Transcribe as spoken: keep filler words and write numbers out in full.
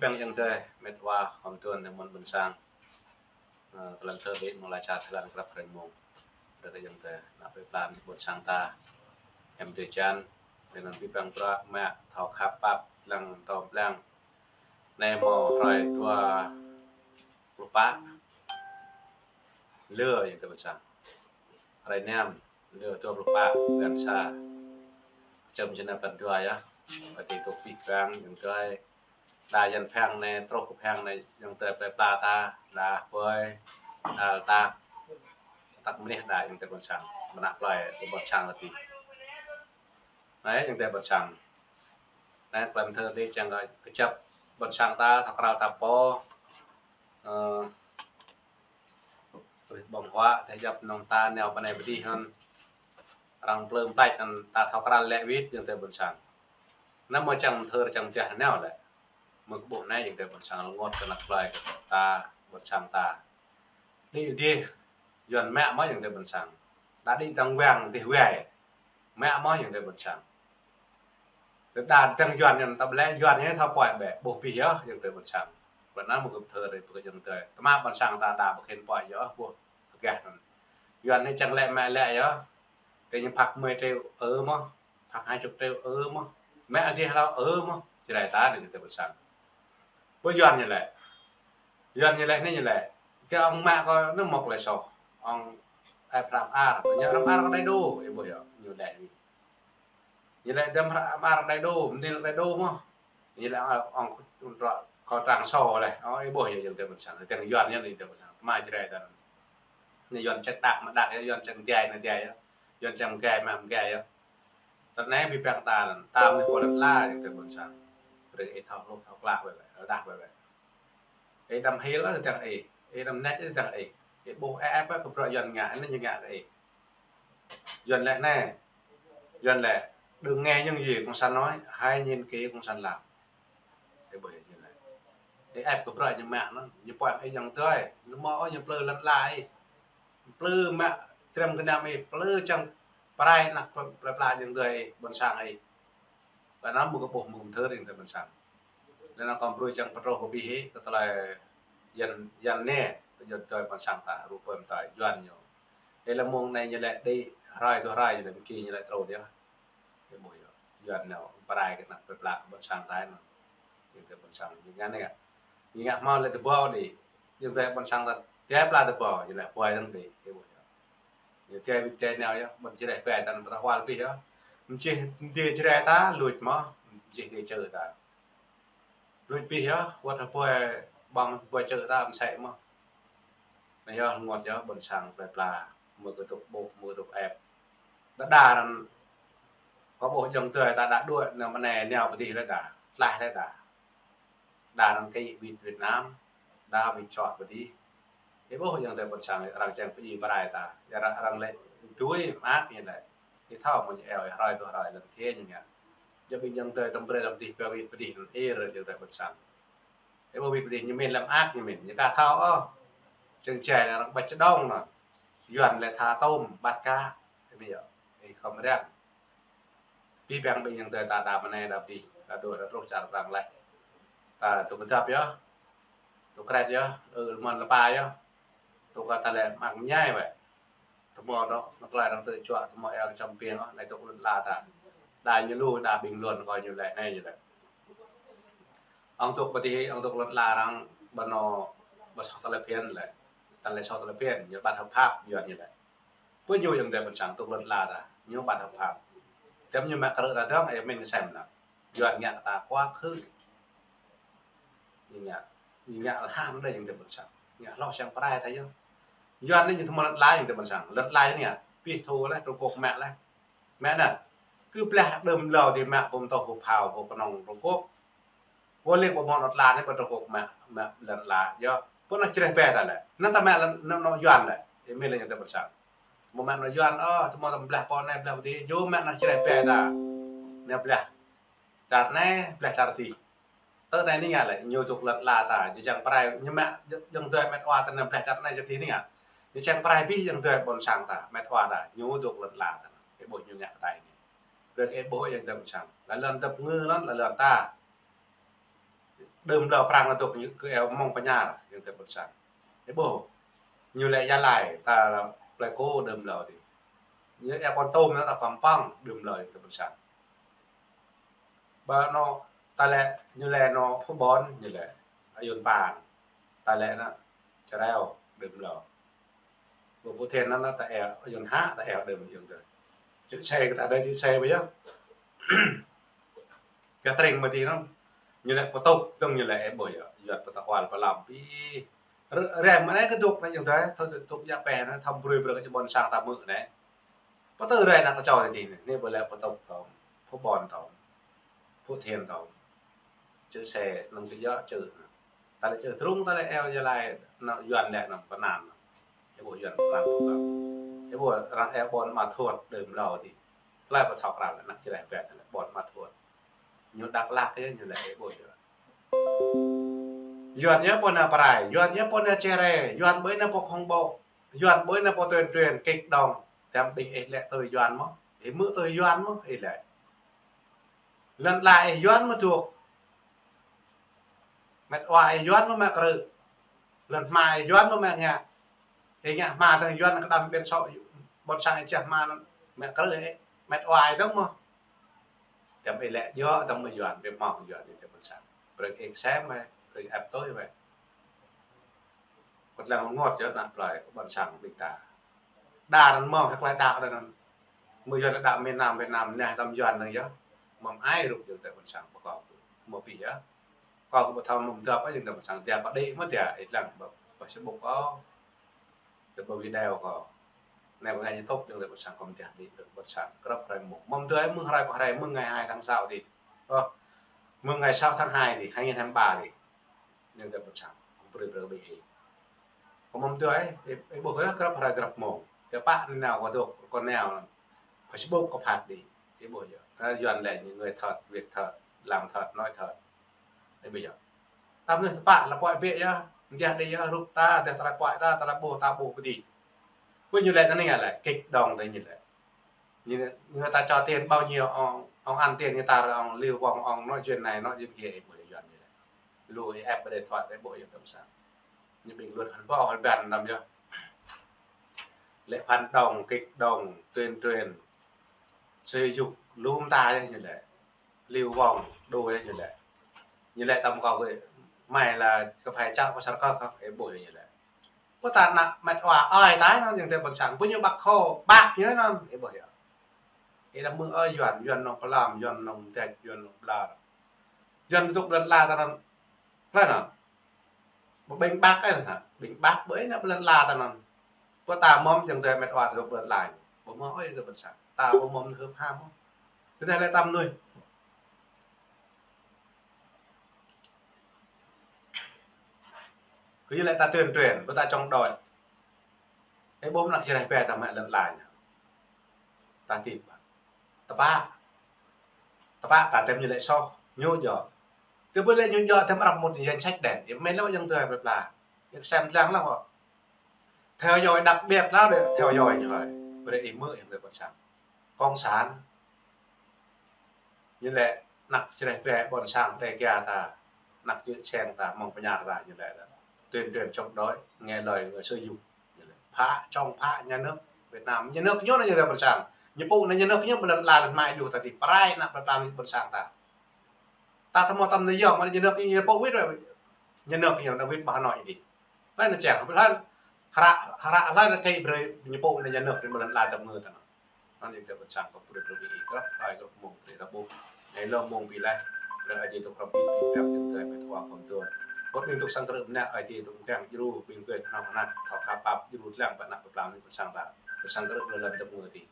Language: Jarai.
Yang, yang tơi met wa khom tuan tơi mơ̆n ƀôn sang. Ơ, tơlơi thơ ƀing mơ̆ng lai čar Thái Lan krăp hrơi mông. Rơkơi yang tơi nă pơplan ƀôn sang ta. Em tơi čan. Tơnăn pi păng prăk mă thâo khăp pap lăng tơm lăng. Anai mơ̆ hrơi dua pluh pă. Lơ yang tơi ƀôn sang. Hrơi năm, lơ dua pluh pă, blan sa. Čăm čơnă blan dua yơh. Ƀơi tui tŭk pih pang, yang tơi. Đa yang phang anai, truh kơ phang anai, yang tơi pơpla ta, đa pơi, đa ta. Tăk mơneh đa yang tơi ƀôn sang. Mơnă plơi, ƀôn sang tơti. Anai, yang tơi ƀôn sang. Anai, tơlơi thơ tơi čang kơ kơjăp ƀôn sang ta, thâo krao ta pô. Ơ, Rih ƀơ̆ng huă, tơlơi djăp nŏng ta nao pơ anai pơ adih anŭn. Arăng plơm plač anŭn ta thâo krăn lĕ wĭt yang tơi ƀôn sang. Anăm mơ̆ čang thơ čang jah nao lĕ. Mơ̆ kơ ƀuh anai yang tơi ƀôn sang rơngot kơ anăp plơi kơ ta ƀôn sang ta. Đĭ dih, Yuan mă mơ̆ yang tơi ƀôn sang. Đa đĭ tơ̆ng wang dih wai. Mă mơ̆ yang tơi ƀôn sang. Tơdah tơ̆ng Yuan ñu tăp lĕ, Yuan ñu thâo pơhiăp bĕ, ƀuh pih yơh, yang tơi ƀôn sang. Ƀơi anŭn mơ̆ gơ̆p thơ rơi pơkă yang tơi. Tơma ƀôn sang ta đa ƀu khĭn pơhiăp yơh, ƀuh, pơgah anŭn. Yuan ñu čang lĕ mă lĕ yơh. Tơ ñu phak mười triệu ơ mơ̆, phak hai chục triệu ơ mơ̆. Mă dih hlâo ơ mơ̆, Jrai ta anai yang tơi ƀôn sang. Ƀơi Yuan ñu lĕ. Yuan ñu lĕ, anai ñu lĕ. Tơ ong mă kơ anŭn mơ̆ lĕ soh. Ong ai pram ar, ñu pram ar kơ đai đô, ih ƀuh yơh, ñu lĕ anai. Ñu lĕ dăm hra-, amar đai đô, mơnil đai đô mơ̆. Ñu lĕ ong, ong trŏ kơ trang sô lĕ. Ơ, ih ƀuh yơh yang tơi ƀôn sang. Tơ̆ng Yuan ñu yang tơi ƀôn sang. Tơma Jrai ta. Anai Yuan čang đak mă đak yơh, Yuan čang gai mă gai yơh. Yuan čang gai mă gai yơh. Tơl anai pi păng ta anŭn, ta mơ̆ pô lăn la yang tơi ƀôn sang. Brơi ih thâo hluh thâo klă ƀơi ƀơi, rơđah ƀơi ƀơi. Ih đăm hil tơdang ih, ih đăm net tơdang ih. Ih ƀuh ĕp ĕp kơ bruă Yuan ngă, anai ñu ngă kơ ih. Yuan lĕ anai. Yuan lĕ, đừng nghe những gì cộng sản nói, hãy nhìn kỹ cộng sản làm. Ih ƀuh Yuan lĕ. Ih ĕp kơ bruă ñu mă anŭn, ñu pơhiăp ih yang tơi. Ñu mơ̆ ôh ñu plư lăn la ih. Plư mă trem gơnam ih, plư čang prai anăp plơi pla yang tơi ih, ƀôn sang ih. Ƀơi anŭn mơ̆ gơ̆p ƀuh mơ̆ gơ̆p thơ yang tơi ƀôn sang. Lĕ anŭn kơ brơi čang pơtrôh kơ ƀih hĭ, kơ tơlơi Yuan, Yuan anai, kơ Yuan tơi ƀôn sang ta, rup pơm tơi, Yuan ñu. Ih lĕ mơ̆ng anai ñu lĕ đĭ, hrơi dua hrơi ñu lĕ mơ̆ kơ ñu lĕ truh dih. Ih ƀuh yơh, Yuan ñu prai kơ anăp plơi pla ƀôn sang ta anŭn. Yang tơi ƀôn sang, ñu ngă anai ngă. Ñu ngă hmâo lĕ tơƀâo đĭ. Yang tơi ƀôn sang ta, tơpla tơƀâo, ñu lĕ pơi dơ̆ng đĭ, ih ƀuh yơh. Ñu tơi wĭt tơi nao yơh, ƀôn Jrai pơi ta anŭn pơtah wal pih yơh. Mơčih dêh Jrai ta, luč mơ̆, mơčih dêh čơ ta. Luč pih yơh, wơ̆t hơpơi ƀơ̆ng hơpơi čơ ta mơsĕ mơ̆. Anai yơh rơngot yơh ƀôn sang plơi pla, mơ̆ kơ tŭk ƀuh, mơ̆ kơ tŭk ĕp. Đa đa anŭn, kơ ƀuh yang tơi ta đa đuaĭ, nao mơnai, nao pơ adih lĕ đa, tlaih lĕ đa. Đa anŭn kơ wĭt Việt Nam, đa wĭt čuă pơ adih. Ih ƀuh yang tơi ƀôn sang arăng čang pơdjai pơrai ta. Arăng, arăng lĕ tui mă ñu lĕ. Ih thâo mơ̆ ñu eo ih hrơi dua hrơi lăn thiê ñu ngă. Jăp ƀing yang tơi tơm brơi tơm dih pơ wĭt pơ adih anŭn ih rơ̆ yang tơi ƀôn sang. Ih ƀuh wĭt pơ adih ñu mĭn lăm ak ñu mĭn. Ñu ka thâo ôh. Čang čai lĕ arăng ƀač čơđông anŭn. Yuan lĕ tha tôm ƀat ka. Ih ƀuh yơh. Ih khŏm răng. Pih păng ƀing yang tơi ta đa mơnai đa pih, đa đuaĭ đa truh čar arăng laih. Ta tŭ kơdăp yơh, tŭ kret yơh, ơ, lơmon lơpa yơh, tŭ kơ ta lĕ mă mơñai wơ̆t. Tơmơ̆ dŏ, nao tơlơi arăng tơčuă, tơmơ̆ eo čăm piêng ôh, anai tŭ lŏn la ta. Đa ñu lu, đa ƀing lŏn kơ ñu lĕ, anai ñu lĕ. Ong tŭ pơ adih, ong tŭ lŏn la arăng, ƀơi anŭn, ƀơi soh tơlơi phiăn lĕ. Ta lĕ soh tơlơi phiăn, ñu ƀăt hợp pháp, Yuan ñu lĕ. Pơ ñu yang tơi ƀôn sang tŭ lŏn la ta, ñu ƀăt hợp pháp. Tơm ñu mă krư̆ ta dơ̆ng, ih mĭn kơ sem anŭn. Yuan ngă kơ ta kua khư. Ñu ngă, ñu ngă lơham đơi yang tơi ƀôn sang. Ngă hloh čang pơrai ta yơh. Yuan anai ñu tơmơ̆ lŏn la yang tơi ƀôn sang. Lŏn la ñu ngă, pih thu lĕ, Trung Quốc mă lĕ. Mă anŭn. Kơ blah đơm hlâo dih mă pơm tŏh pơphao pơ kơnong Trung Quốc. Wơ̆t lĕ ƀu mơ̆ lŏn la anai ƀu Trung Quốc mă, mă lŏn la. Yơh, pơ anŭn čreh bĕ ta lĕ. Anŭn ta mă lŏn, anŭn, anŭn Yuan lĕ. Ih mĭn lĕ yang tơi ƀôn sang. Mơ̆ mă anŭn Yuan, ơ, tơmơ̆ tơm blah pô anai blah pô adih. Yua mă anŭn čreh bĕ ta. Anai blah čar anai, blah čar adih. Tơ anai ñu ngă lĕ, ñu tŭ lŏn la ta, ñu čang pơrai, ñu mă, yang tơi met wa ta anai blah čar anai čar adih ñu ngă. Ñu čang pơrai pih yang tơi ƀôn sang ta, met wa ta, ñu tŭ lŏn la ta. Ih ƀuh ñu ngă kơ ta anai. Brơi ih ƀuh yang tơi ƀôn sang. Lŏn lŏn tơp ngư lŏn, lŏn lŏn ta. Đưm lơ Prang anŭn dŏ ñu kơ eo mơ̆ng Pơñar, yơ̆ng tơ ƀôn sang. Ih ƀuh, ñu lĕ Gia Lai, ta Plei Ku đưm lơ tih. Ñu eo Kon Tum anŭn ta Păng Păng đưm lơ, yơ̆ng tơ ƀôn sang. Ƀơi anŭn, ta lĕ, ñu lĕ anŭn Phú Bon, ñu lĕ Ayun Pan, ta lĕ anŭn Čơreo đưm lơ. Ƀơi Phú Thiện anŭn, anŭn ta eo, Ayun Hă, ta eo đưm yơ̆ng tơ. Čư̆ Sê kơ ta đơi Čư̆ Sê ƀơi yơh. Kơ Tring mơ̆ tih anŭn. Ñu lĕ Pơtŭ, tơ̆ng ñu lĕ ih ƀuh yơh. Yuan Pơtŭ Hual Pơlăm pi. Rơ̆, rơ̆ mơ̆ anai kơ dŏ anai yơ̆ng tơ, thâo dŏ dŏ yă pĕ anai, thâo brơi brơi kơ ƀôn sang ta mơ̆ anai. Pơtŭ rơ̆ anai kơ čô tih anai, anai ƀơi lĕ Pơtŭ tơ̆ng, Phú Bon tơ̆ng, Phú Thiện tơ̆ng. Čư̆ Sê, anŭn kơ yơh čư̆. Ta lĕ čư̆ Trung, ta lĕ eo Gia Lai, anŭn Yuan lĕ anŭn pơnăn. Ih ƀuh Yuan pơnăn tơ̆ng. Ih ƀuh arăng eo ƀôn Ama Thuôt đưm lơ tih. Tơlơi pơthâo krăn anăk čơreh pĕ tơlơi ƀôn Ama Thuôt. Ñu Dak Lak yơh, ñu lĕ ih ƀuh yơh. Yuan yơh pô anai pơrai, Yuan yơh pô anai čơreh, Yuan ƀơi anai pô khŏng ƀô̆, Yuan ƀơi anai pô tuyên truyền kích động, tơm ƀing ih lĕ tui Yuan mơ̆, ih mơ̆ tui Yuan mơ̆, ih lĕ. Lŏn ala ih Yuan mơ̆ dŏ. Met wa ih Yuan mơ̆ mă krư̆. Lŏn hma ih Yuan mơ̆ mă ngă. Ih ngă hma tơ̆ng Yuan kơđăm ƀiă sŏ, ƀôn sang ih čah hma anŭn mă krư̆ ih. Met wa ih tơ̆ng mơ̆. Tơm ih lĕ yơh, tơ̆ng mơ̆ Yuan, ƀiă mơ̆ng Yuan ih tơ̆ng ƀôn sang. Brơi ih sem wĕ, brơi ih ĕp tui wĕ. Kơt lăng ngŏt yơh anăk plơi, ƀôn sang ƀing ta. Đa anŭn mơ̆ng hơ̆k lai đa đa anŭn. Mơ̆ yơh đa miền Nam, Việt Nam anai tơ̆ng Yuan anŭn yơh. Mơ̆ng ai rup yơh tơ ƀôn sang pơkŏ. Mơ̆ pi yơh. Kâo kơ ƀu thâo mơ̆ng dăp ai yơh tơ ƀôn sang. Dia pơđĭ mơ̆ dia, ih lăng ƀơi Facebook kâo. Tơ ƀơi video kâo. Anai ƀơi anai YouTube yơh tơ ƀôn sang kâo mơ̆ dia đĭ tơ ƀôn sang. Krăp hrơi mơ̆ng. Mơ̆ng tơ ai mơ̆ng hrơi pơ hrơi mơ̆ng ngày hai tháng sáu tih. Ơ, mơ̆ng ngày sáu tháng hai tih, hai nghìn hai mươi ba tih. Yơh tơ ƀôn sang, kâo brơi brơi ƀing ih. Kâo mơ̆ng tơ ai, ih, ih ƀuh kơ krăp hrơi krăp mông. Tơ pă anai nao kâo dŏ, kâo nao anŭn. Facebook kâo phat đĭ, ih ƀuh yơh. Anai Yuan lĕ ñu người thật, Việt thật, làm thật, nói thật. Ih ƀuh yơh. Tơm anai tơ pă lĕ pơhiăp biă yơh, mơ̆ dia đĭ yơh, rup ta, dia tơlơi pơhiăp ta, tơlơi ƀuh ta ƀuh pơdih. Ƀuh ñu lĕ tơ anai lĕ, kích động tơ ñu lĕ. Ñu, người ta cho tiền bao nhiêu, ông, ông ăn tiền người ta rồi, ông Lưu Vong, ông nói chuyện này, nói chuyện kia, ih ƀuh Yuan ñu lĕ. Lu ih ĕp ƀơi điện thoại, ih ƀuh yơh tơ̆m sang. Ñu ƀing luật hăn ƀô̆ hăn ƀăn tơ̆m yơh. Lĕ phản động, kích động, tuyên truyền, xây dựng, lu mơta yơh ñu lĕ. Lưu Vong, đu yơh ñu lĕ. Ñu lĕ tơ̆m kâo kơ, mày là có phải chọn có sao có, có, ih ƀuh yơh ñu lĕ. Pơtă anăk met wa ơi tai anŭn yơh tơ ƀôn sang. Ƀu ñu Bác Hồ, Bác ñu anŭn, ih ƀuh yơh. Ih đa mơ̆ng ơi Yuan, Yuan nŏng pơlăm, Yuan nŏng tĕč, Yuan nŏng blar. Yuan dŏ lŏn ala ta anŭn. Klă anŭn. Ƀing Bác ai hă? Ƀing Bác ƀơi anai lŏn ala ta anŭn. Pơtă mơ̆ng yơh tơ met wa dŏ lŏn ala. Ƀu mơ̆ ơi tơ ƀôn sang. Ta ƀu mơ̆ hưp ham mơ̆. Tơdah lĕ tơ̆m anai. Kơ ñu lĕ ta tuyên truyền, kơ ta chống đối. Ih ƀuh anăk čơreh pĕ ta mă lŏn ala ñu. Ta tip. Tơpă. Tơpă ta tơ̆m ñu lĕ soh, ñu djơ̆. Tơpă lĕ ñu djơ̆ tơ̆m arăng một danh sách đen. Ih mơ̆ lĕ yơh tơ ai plơi pla. Yơh sem tlang lăng kơ. Theo dõi đặc biệt lăng đe, theo dõi ñu hơi. Brơi ih mơ̆ yơh tơ ƀôn sang. Cộng sản. Ñu lĕ anăk čơreh pĕ ƀôn sang Đêga ta, anăk čư̆ Seng ta, mơ̆ng Pơñar ta ñu lĕ tuyên truyền chống đối, nghe lời người xúi giục. Ñu lĕ phá, chống phá nhà nước Việt Nam. Nhà nước ñu anai ñu tơ ƀôn sang. Ñu pô anai nhà nước ñu ƀơi lŏn ala lŏn hma ih dŏ ta tih pơrai anăk plơi pla ƀôn sang ta. Ta tơmô tơ̆m anai yơh, mơ̆ nhà nước ñu, ñu pô wĭt wĕ. Nhà nước ñu anai wĭt ƀơi Hà Nội tih. Laih anŭn čang, ƀơi hlơi, hră, hră hlơi anŭn kơ brơi ñu pô anai nhà nước ñu ƀơi lŏn ala tơ̆m ngơ ta anŭn. Anŭn yơh tơ ƀôn sang kâo brơi brơi ƀing ih krăp hrơi krăp mông brơi rơbuh. Anai lơ mông ƀi laih, brơi Ơi Adai tŭ krăp ƀing ih, ƀing ih pioh yơh tơ met wa khŏm tŭ. Wơ̆t ƀing tŭ sang krư̆ mơnă Ơi Adai tŭ mơkăng djru, ƀing gơ̆ kơnong kơna, thâo khăp pap djru tlang ƀơi anăk plơi pla ƀôn sang ta. Tŭ sang krư̆ lơ lăm tơ̆m ngơ tih.